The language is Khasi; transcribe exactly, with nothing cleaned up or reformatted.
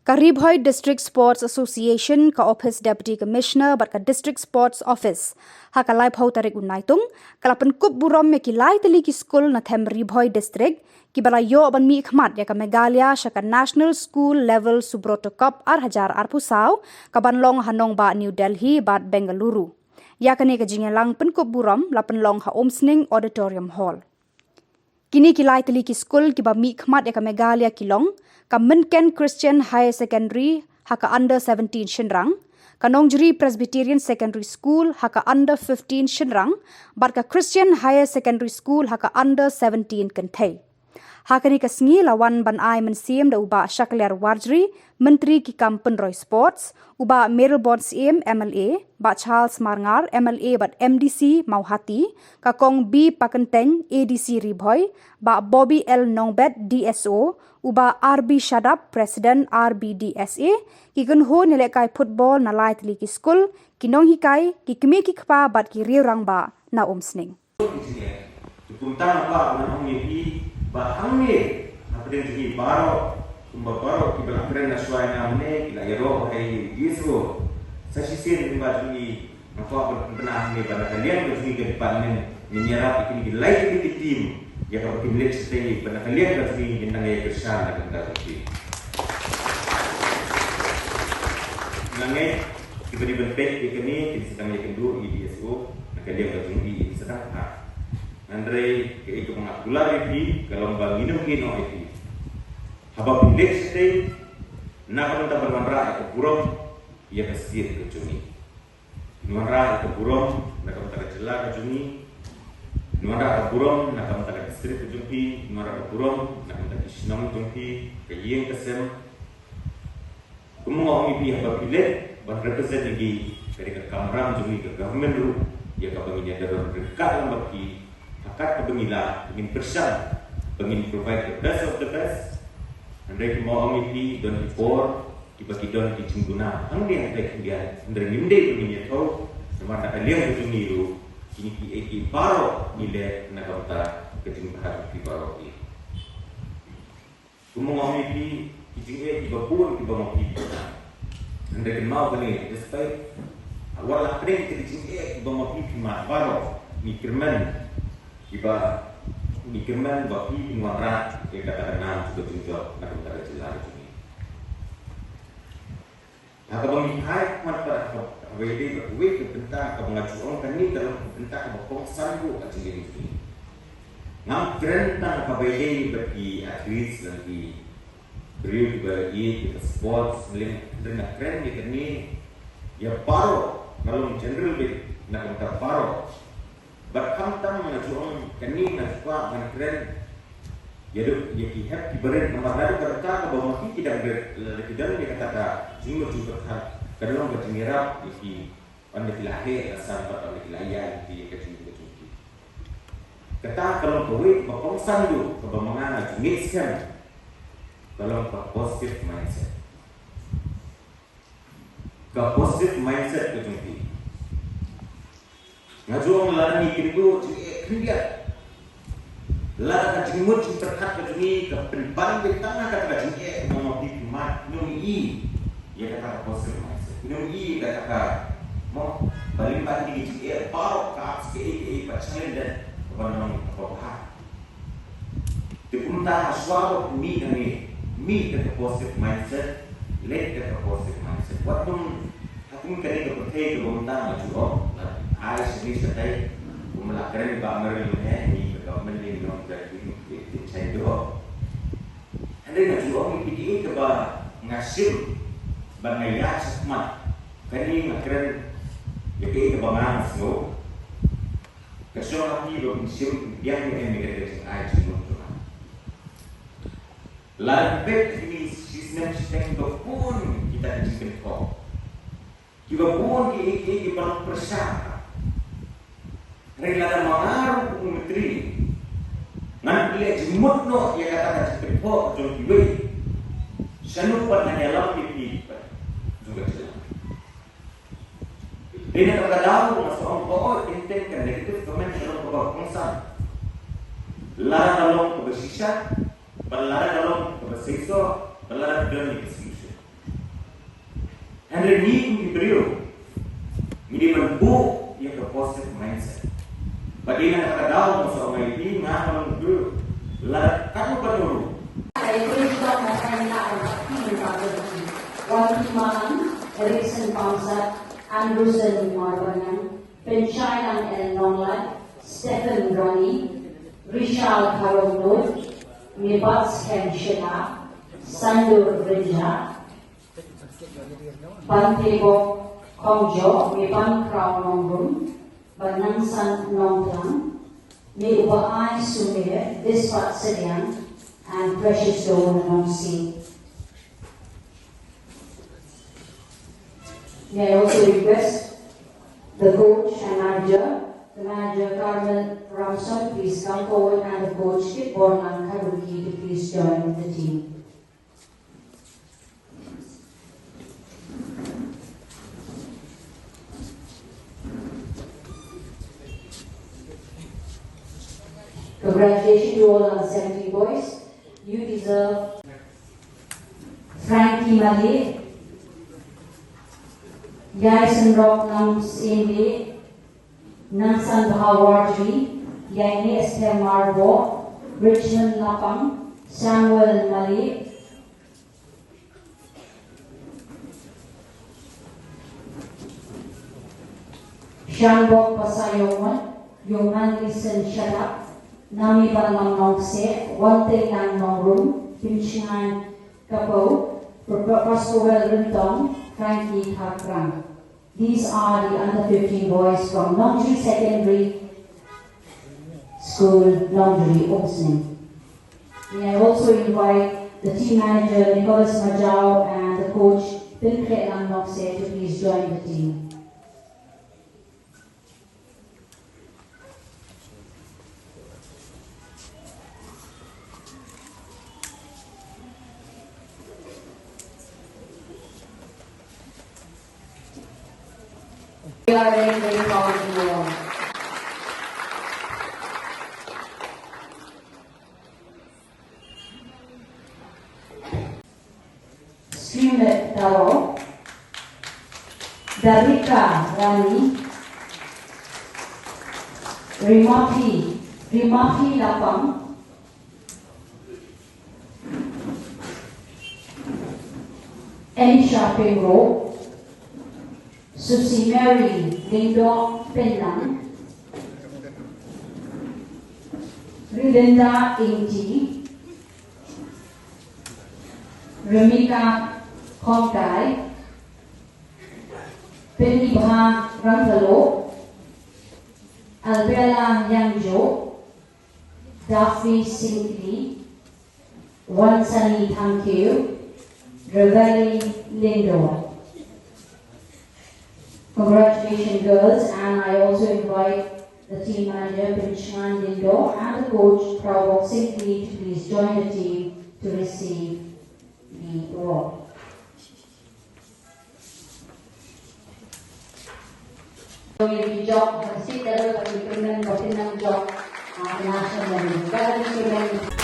Ka Ri Bhoi District Sports Association, ka Ophis Deputy Commissioner bad ka District Sports Office, ha ka laiphew tarik u Naitung, ka la pynkup burom ïa ki lai tylli ki skul na them Ri Bhoi District, kiba la ïoh ban mihkhmat ïa ka Meghalaya sha ka National School Level Subroto Cup ar hajar arphew saw, kaban long ha nongbah New Delhi bad Bengaluru. Ïa kane ka jingïalang pynkup burom la pynlong ha Umsning Auditorium Hall. Kine ki lai tylli ki skul kiba mihkhmat ïa ka Meghalaya ki long, ka Mynken Christian Higher Secondary ha ka under seventeen shynrang, ka Nongjri Presbyterian Secondary School ha ka under fifteen shynrang, bad ka Christian Higher Secondary School ha ka under seventeen kynthei. Ha kane ka sngi la wan ban ai mynsiem da u Bah Shakliar Warjri, Myntri ki kam pynroi sports, u Bah Mayralborn Syiem, M L A, Bah Charles Marngar, M L A bad M D C Mawhati, ka Kong B Pakyntein, A D C Ri Bhoi, Bah Bobby L Nongbet, D S O, u Bah R B Shadap, President R B D S A, ki kynhun ïalehkai football na lai tylli ki skul, ki nonghikai, ki kmie ki kpa bad ki riew rangbah na Umsning. Te kumta nga kwah ban ong ïa phi ba hangne hapdeng jong ngi baroh, kumba baroh kiba la kren na shuwa ïa nga mynne, ki la ïaroh ha i D S O. Sa shisien kumba jong ngi, nga kwah ban pynbna hangne ba na ka liang ka jong ngi ka department ngin ïarap ïa kine ki lai tylli ki team ïa kaba kin leit shatei, ba na ka liang ka jong ngi ngin nang ïa kyrshan na ka bynta jong ki. Nga ngeit kiba dei ban peit ïa kane kin sa tang ïakynduh ïa i D S O na ka liang ka jong i, in sa tang ha. Hynrei kaei kaba nga kular ïa phi ka long ba ngin ym ïehnoh ïa phi. Haba phi leit shatei, na ka bynta ban wanrah ïa ka burom ïa ka state ka jong ngi, ngin wanrah ïa ka burom na ka bynta ka jylla ka jong ngi, ngin wanrah ka burom na ka bynta ka district ka jong phi, ngin wanrah ka burom na ka bynta ki shnong jong phi, ka ïing ka sem. Kumba nga ong ïa phi, haba phi leit ban represent ïa ngi, ka dei ka kamram jong ngi ka government ruh ïa kaba ngin ïa don ryngkat lang bad phi ha kat kaba ngi lah, ngin pyrshang ba ngin provide the best of the best. Hynrei kumba nga ong ïa phi, don ki por kiba ki don ki jingguna hangne hangtai khyndiat, hynrei ngim dei ba ngin ïathuh, namar na ka liang ka jong ngi ruh kine kiei kiei baroh ngi leh na ka bynta ka jingbha jong phi baroh ki. Kumba nga ong ïa phi, ki jingeh kiba bun kiba ma phi phi mad. Hynrei kynmaw kane, despite wat la pdeng ki jingeh kiba ma phi phi mad baroh, ngi kyrmen kiba, ngi kyrmen ba phi phin wanrah ïa kata ka nam jong ka jingjop na ka bynta ka jylla ka jong ngi. Ha kaba ngi phai khmat pat ha kaba ïadei bad kawei ka bynta kaba nga ju ong kane ka long ka bynta kaba kongsan ruh ha jingim jong ngi. Ngam kren tang ha kaba ïadei bad ki athletes lane ki briew kiba ïeit ïa ka sports, hynrei nga kren ïa kane ïa baroh, ka long general beit na ka bynta baroh. Bad khamtam nga ju ong kane nga ju kwah ban kren ïa, ïa ki hep ki barit namar lada ka rta kaba ma ki ki dang rit, lada ki don ïa kata ka jingmut jingpyrkhat, kan long ka jingïarap ïa ki, ynda ki la heh la san bad ynda ki la ïaid ïa ki ïa ka jingmut ka jong ki. Kata ka long kawei kaba kongsan ruh kaba ma nga nga ju ngeit skhem, ka long ka positive mindset. Ka positive mindset ka jong phi. Nga ju ong lada ngi kynduh jingeh khyndiat, lada ka jingmut jingpyrkhat ka jong ngi ka pynban beit tang ha kata ka jingeh, mo, ma phi phi mad, phin ym ïohi ïa kata ka positive mindset, phin ym ïohi ïa kata ka, mo, ba lyngba kine ki jingeh baroh ka ap sa kaei kaei ba challenge, kaba long kaba bha. Te kumta ha shuwa ba phi mih hangne, mih da ka positive mindset, leit da ka positive mindset. Wat nym, ha kum kane ka pyrthei kaba mynta nga ju ong, la ai shane shatai, kum la kren ba mer lem he, ngi ka government ngi long ka ki ki ki chai doh. Hynrei nga ju ong ïa phi kaei kaba nga shim bad nga ïaid shakhmat, kane nga kren ïa kaei kaba nga nga sngew. Ka shong ha phi ba phin shim phin pdiang ne em ïa kane ka jingai jingmut jong nga. Lada phi peit ha kine shi snem shi teng kiba bun kita ki jingkynthoh, kiba bun ki, ki, ki ban pyrshah. Hynrei lada ma nga ruh kum u myntri ngan pynleh jingmut noh ïa kata ka jingkynthoh jong kiwei, shano pat ngan ïalam ïa phi pat jong ka jylla. Dei na kata ka daw nga sa ong ba, oh, teng teng ka negative comment ka long kaba kongsan. Lada ka long kaba shisha, bad lada ka long kaba seisoh, bad lada ka don ïa ka solution. Hynrei ngi kum ki briew ngi dei ban buh ïa ka positive mindset. Bad dei na kata ka daw, nga sngewbha ïa phi, nga kum ki briew, lada katno katno ruh. Wan Mahan, Erickson Pamsat, Andrewson Marbaniang, Pynshailang L Nonglait, Stephen Rani, Richard Kharonglut, Mibat Skhem Shila, Sandur Rinja, Bantebok Khongjo, Miban Kraw Nongrum, Banangsan Nongtlang, Miuba Ai Sumir, Dispat Sediang, and Precious Dawn Nongsi. May I also request the coach and manager, the manager Carmel Ramson, please come forward, and the coach Kit Bornang Karuki to please join the team. Congratulations to all our seventeen boys. You deserve Frankie Malik, Yaisen Rock Nang Sende, Nangsan Bhawarji, Yaini Esther Marbo, Richmond Lapang, Samuel Malik, Shanbok Pasayomon, Yoman Listen Shadap, Nami Banlang Nongse, Wante Lang Nongrum, Pinchngan Kapau, Pascoel Rintong, Frankie Thakrang. These are the under fifteen boys from Nongtri Secondary School, Nongtri, Umsning. May I also invite the team manager, Nicholas Majau, and the coach, Pinkhetlang Nokse, to please join the team. We are very, very proud of you all. Srimet Taro, Darika Rani, Rimafi, Rimafi Lapang, Elisha Pemro, Susie Mary Lyngdoh Penlang, Rilinda Ingti, Remika Khongkai, Penibha Rangkalo, Albella Yangjo, Daphne Singkli, Wansani Thangkhiew, Reveli Lyngdoh. Congratulations, girls, and I also invite the team manager, Pinchngan Lyngdoh, and the coach, Prabok Singkli, to please join the team to receive the award. Ïa ki jok, ha ka state level, ka ki tournament, ka ki tournament jok, ah, national level. Ka ki tournament.